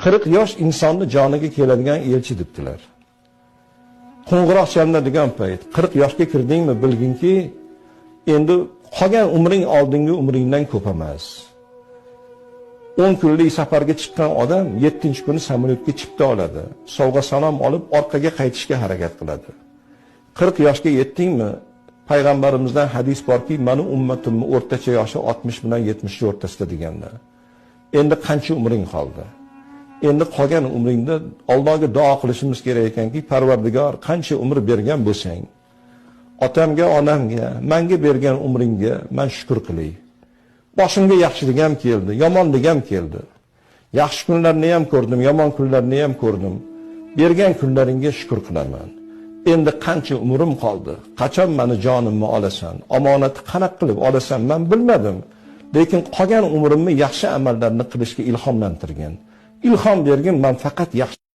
40 yosh insonni joniga keladigan elchi debdilar. Qo'ng'iroq chalinadigan payt 40 yoshga kirdingmi, bilginki, endi qolgan umring oldingi umringdan ko'p emas. 10 kunlik safarga chiqqan odam 7-kuni samolyotga chipta oladi. Sovg'a salom olib orqaga qaytishga harakat qiladi. 40 yoshga yetdingmi, payg'ambarimizdan hadis borki, meni ummatimning o'rtacha yoshi 60 bilan 70 o'rtasida deganda. Endi qancha umring qoldi? Endi qolgan umringda Allohga duo qilishimiz kerak ekanki, Parvardigor, qancha umr bergan bo'lsang, otamga, onamga, menga bergan umringga men shukr qilay. Boshimga yaxshilik ham keldi, yomonlik ham keldi. Yaxshi kunlarni ham ko'rdim, yomon kunlarni ham ko'rdim. Bergan kunlaringga shukr qilaman. Endi qancha umrim qoldi? Qachon meni jonimni olasan? Omonatni qanaqa qilib olasan? Men bilmadim. Lekin qolgan umrimni yaxshi amallarni qilishga ilhomlantirgin. Ilhom bergin, men faqat yaxshi